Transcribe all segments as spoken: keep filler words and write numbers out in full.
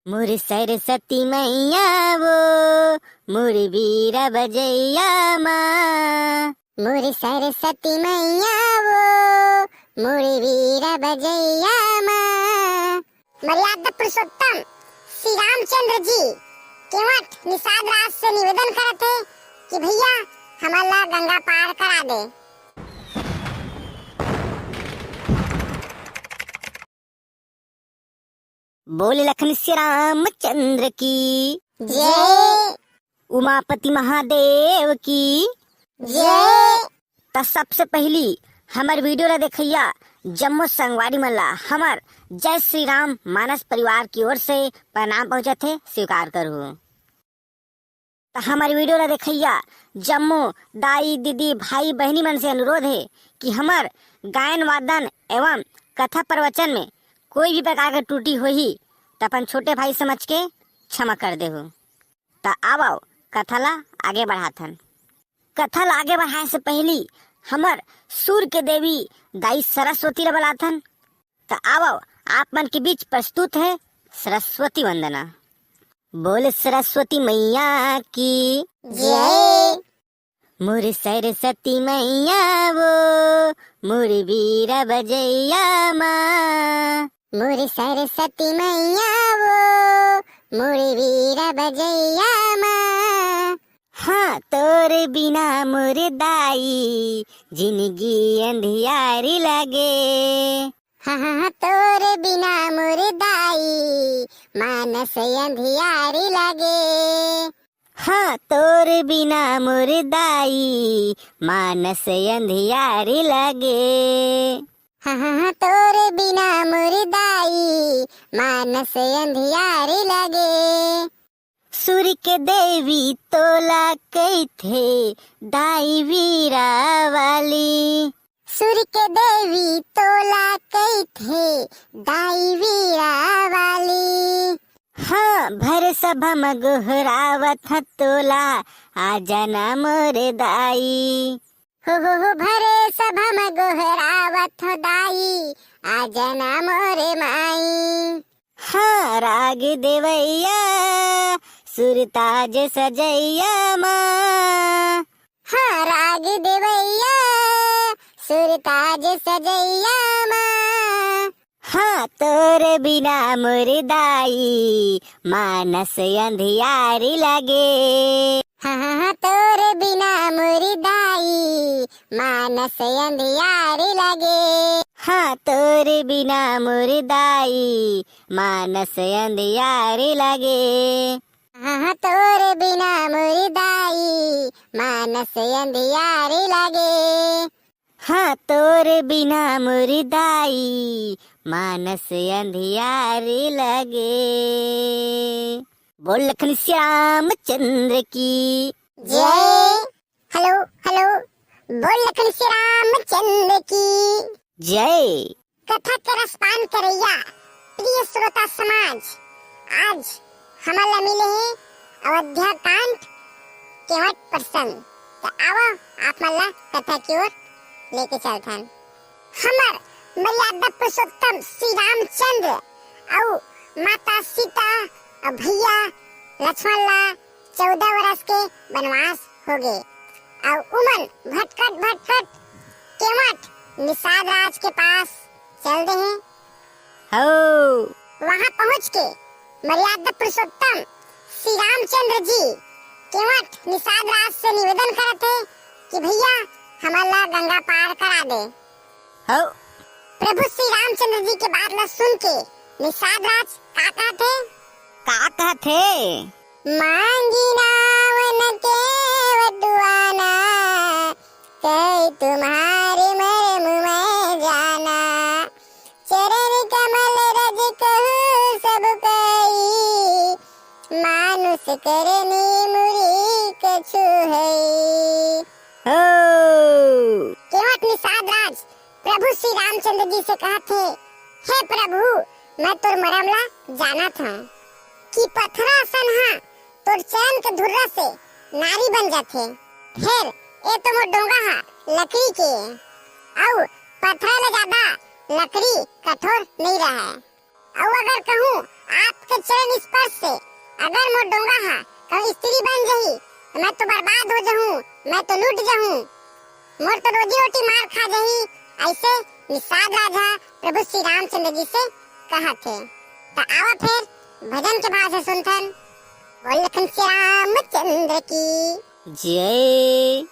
मोर सरस्वती मैया वो, मोर बीरा बजैया माँ। मोर सरस्वती मैया वो, मोर बीरा बजैया माँ। मर्यादा पुरुषोत्तम श्री रामचंद्र जी केवट निषाद राज से निवेदन करत हे कि भैया, हमन ला गंगा पार करा दे। बोल लखन श्री रामचंद्र की जय। उमापति महादेव की जय। त सबसे पहली हमर video ला देखइया जम्मो संगवारी मन ला हमर जय श्री राम मानस परिवार की ओर से प्रणाम पहुंचत हे, स्वीकार करहु। त हमर video ला देखइया जम्मो दाई, दीदी, भाई, बहिनी मन से अनुरोध हे कि हमर गायन वादन एवं कथा प्रवचन में कोई भी प्रकार के त्रुटि होही, त अपन छोटे भाई समझ के क्षमा कर देहु। त आवव, कथा ला आगे बढ़ाथन। कथा ला आगे बढ़ाए से पहली हमर सुर के देवी दाई सरस्वती ला बलाथन। त आवव, आप मन के बीच प्रस्तुत हे सरस्वती वंदना। बोल सरस्वती मैया की जय। मोर सरस्वती मैया वो, मोर बीरा बजैया माँ। मोर सरस्वती मैया वो, मोर बीरा बजैया माँ। हाँ, तोर बिना मोर दाई, जिनगी अंधियारी लागे। हाँ, हाँ, हाँ, तोर बिना मोर दाई, मानस अंधियारी लागे। हाँ, तोर बिना मोर दाई, मानस अंधियारी लागे। हाँ, हाँ, हाँ, तोर बिना मोर दाई, मानस अंधियारी लागे। सुर के देवी तोला कहिथे दाई बीरा वाली। सुर के देवी तोला कहिथे दाई बीरा वाली। हाँ, भर सभा म गोहरावत ह तोला, आ जाना मोर दाई। हो, हो, हो, भर सभा म गोहरावत ह दाई, आ जाना मोर माई। हाँ, राग देवैया, सुरताज सजैया माँ। हाँ, राग देवैया, सुरताज सजैया माँ। हाँ, तोर बिना मोर दाई, मानस अंधियारी लागे। हाँ, हाँ, हाँ, तोर बिना मोर दाई, मानस अंधियारी लागे। हाँ, तोर बिना मोर दाई, मानस अंधियारी लागे। हाँ, हाँ, तोर बिना मोर दाई, मानस अंधियारी लागे। हाँ, तोर बिना मोर दाई, मानस अंधियारी लागे। बोल लखन श्याम चंद्र की जय। हेलो, हेलो, बोल लखन श्री रामचंद्र की जय। कथा के रसपान करैया प्रिय श्रोता समाज, आज हमन ला मिले हे अयोध्या कांड केवट प्रसंग। त आवा, आप मन ला कथा की ओर लेके चलथन। हमर मर्यादा पुरुषोत्तम श्री रामचंद्र अउ माता सीता अउ भैया लक्ष्मण ला चौदह वर्ष के वनवास होगे, अउ उमन भटकत भटकत केवट निषाद राज के पास चल दे हैं। हो। वहाँ पहुँच के मर्यादा पुरुषोत्तम श्री रामचंद्र जी केवट निषाद राज से निवेदन करत हे कि भैया, हमन ला गंगा पार करा दे। हो। प्रभु श्री रामचंद्र जी के बात ला सुन के निषाद राज का कहत हे? का कहत हे? मांगी नाव न केवट दुआना, कहि तुम्हारे मरम मैं जाना। चरण कमल रज कहु सब कही, मानुष करनी मुरी कछु हई। हो। केवट निषाद राज प्रभु श्री रामचंद्र जी से कहत हे, "हे प्रभु, मैं तोर मरम ला जानत हूँ कि पथरा असन हा तोर चरण के धुर्रा से नारी बन जाथे, फेर ए तो मोर डोंगा हा लकड़ी के, अउ पथरा ले ज्यादा लकड़ी कठोर नहीं रहे। अउ अगर कहूँ आपके चरण स्पर्श से अगर मोर डोंगा हा कहूँ स्त्री बन जही, तो मैं तो बर्बाद हो जहूँ, मैं तो लुट जहूँ, मोर तो रोजी रोटी मार खा जही। ऐसे निषाद राज हा प्रभु श्री रामचंद्र जी से कहत हे। त आवा फेर भजन के भाव से सुनथन। बोल लखन श्री रामचंद्र की जय।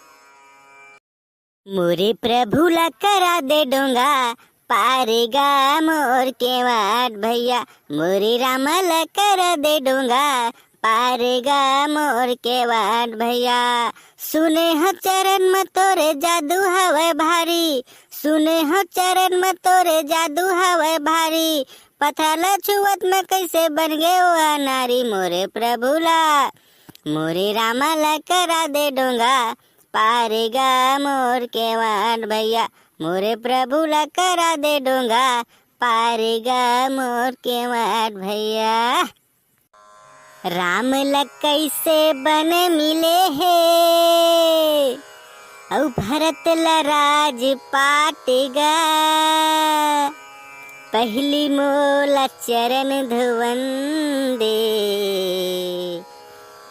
मोरे प्रभु ला करा दे डोंगा पार गा मोर केवाट भैया, मोरे रामा ला करा दे डोंगा पार गा मोर केवाट भैया। सुने हो चरण म तोरे जादू हवय भारी, सुने हो चरण म तोरे जादू हवय भारी। पथरा ला छुवत म कैसे बन गे ओ नारी, मोरे प्रभु ला, मोरे रामा ला करा दे डोंगा पार गा मोर केवाट भैया, मोरे प्रभु ला करा दे डोंगा पार गा मोर केवाट भैया। राम ला कैसे बन मिले हे, अउ भरत ला राज पाट गा। पहिली मोला चरण धुवन दे,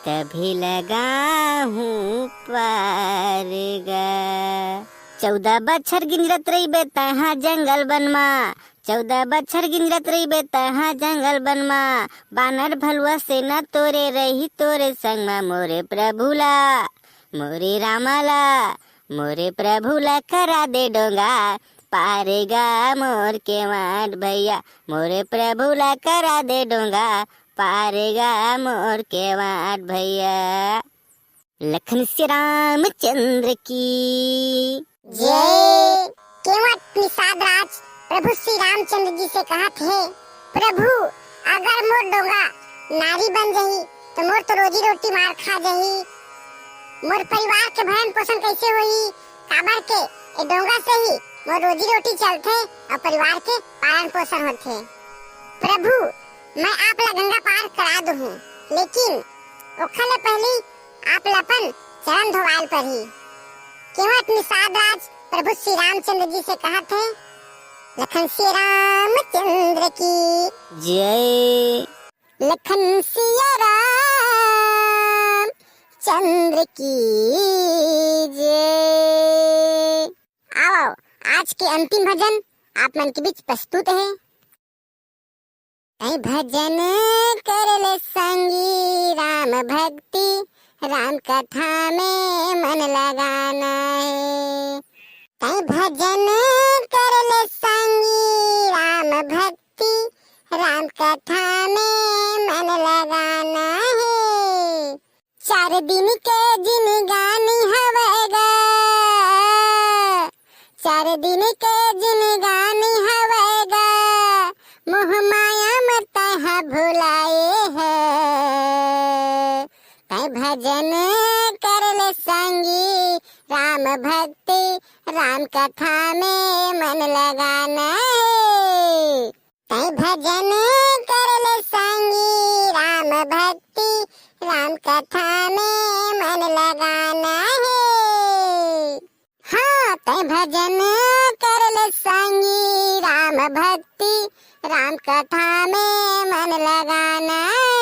तभी लगाहूँ पार गा। चौदह बछर गिंजरत रहिबे तैहा जंगल बन मा, चौदह बछर गिंजरत रहिबे तैहा जंगल बन मा। बानर भलुआ सेना तोरे रही तोरे संग मा, मोरे प्रभु ला, मोरे रामा ला, मोरे प्रभु ला करा दे डोंगा पार गा मोर केवाट भैया, मोरे प्रभु ला करा दे डोंगा पार गा मोर केवाट भैया। लखन श्री रामचंद्र की जय। केवट निषाद राज प्रभु श्री रामचंद्र जी से कहत हे, प्रभु, अगर मोर डोंगा नारी बन जही, तो मोर तो रोजी रोटी मार खा जही। मोर परिवार के भरण पोषण कैसे होही? काबर के ए डोंगा से ही मोर रोजी रोटी चलथे अउ परिवार के पालन पोषण होथे। प्रभु, मैं आप ला गंगा पार करा दूहूँ, लेकिन ओखर ले पहली आप ला अपन चरण धोवाल परही। केवट निषाद राज प्रभु श्री रामचंद्र जी से कहत हे, लखन श्री रामचंद्र की जय। लखन सिया राम चंद्र की जय। आओ, आज के अंतिम भजन आप मन के बीच प्रस्तुत हे। तै भजन कर ले संगी राम भक्ति, राम कथा में मन लगाना हे। तै भजन कर ले संगी राम भक्ति, राम कथा में मन लगाना हे। चार दिन के जिनगानी हवय गा, चार दिन के जिनगानी हवय गा, मोह माया म तैहा भुलाए हे। तै भजन कर ले संगी राम भक्ति, राम कथा में मन लगाना हे। तै भजन कर ले संगी राम भक्ति, राम कथा में मन लगाना हे। हाँ, तै भजन कर ले संगी राम भक्ति, राम कथा में मन लगाना हे।